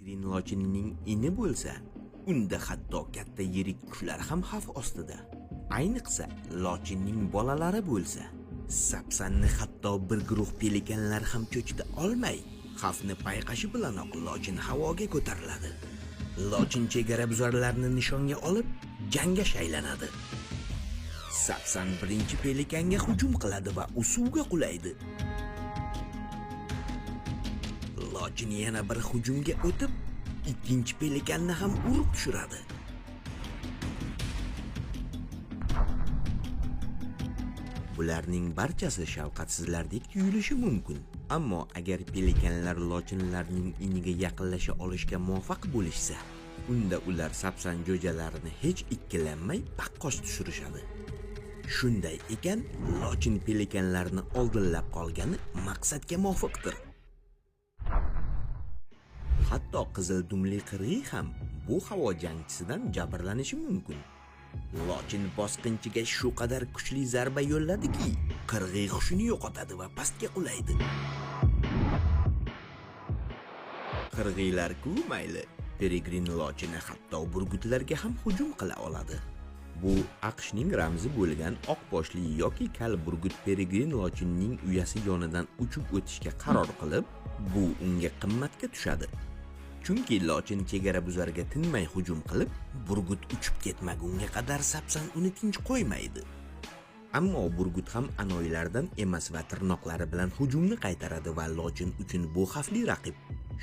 Peregrin lochinining ini bo'lsa, unda hatto katta yirik qushlar ham xavf ostida. Ayniqsa lochinning bolalari bo'lsa, sapsanni hatto bir guruh pelikanlar ham cho'chita olmay, xavfni payqashi bilanoq lochin havoga ko'tariladi. Lochin chegara buzarlarni nishonga olib, jangga shaylanadi. Sapsan birinchi pelikanga hujum qiladi va u suvga qulaydi. Lochin yana bir hujumga o'tib, ikkinchi pelikanni ham urib tushiradi. Bularning barchasi shafqatsizlardek tuyulishi mumkin. Ammo agar pelikanlar lochinlarning iniga yaqinlasha olishga muvaffaq bo'lishsa, unda ular sapsan jo'jalarini hech ikkilanmay paqqos tushirishadi. Shunday ekan, lochin pelikanlarni oldinlab qolgani maqsadga muvofiqdir. Hatto qizil dumli qirg'iy ham bu havo jangchisidan jabrlanishi mumkin. Lochin bosqinchiga shu qadar kuchli zarba yo'lladiki, qirg'iy hushini yo'qotadi va pastga qulaydi. Qirg'iylar-ku mayli, peregrin lochini hatto burgutlarga ham hujum qila oladi. Bu AQShning ramzi bo'lgan oq boshli yoki kal burgut peregrin lochinning uyasi yonidan uchib o'tishga qaror qilib, bu unga qimmatga tushadi. Chunki lochin chegara buzarga tinmay hujum qilib, burgut uchib ketmagunga qadar sapsan uni tinch qo'ymaydi. Ammo burgut ham anoyilardan emas va tirnoqlari bilan hujumni qaytaradi va lochin uchun bu xavfli raqib.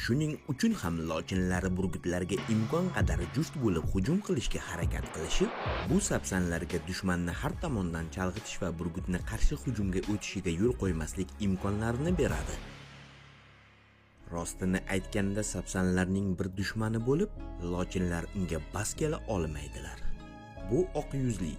Shuning uchun ham lochinlari burgutlarga imkon qadar juft bo'lib hujum qilishga harakat qilishib, bu sapsanlarga dushmanni har tomondan chalg'itish va burgutni qarshi hujumga o'tishiga yo'l qo'ymaslik imkonlarini beradi. Rostini aytganda sapsanlarning bir dushmani bo'lib, lochinlar unga bas kela olmaydilar. Bu oq yuzli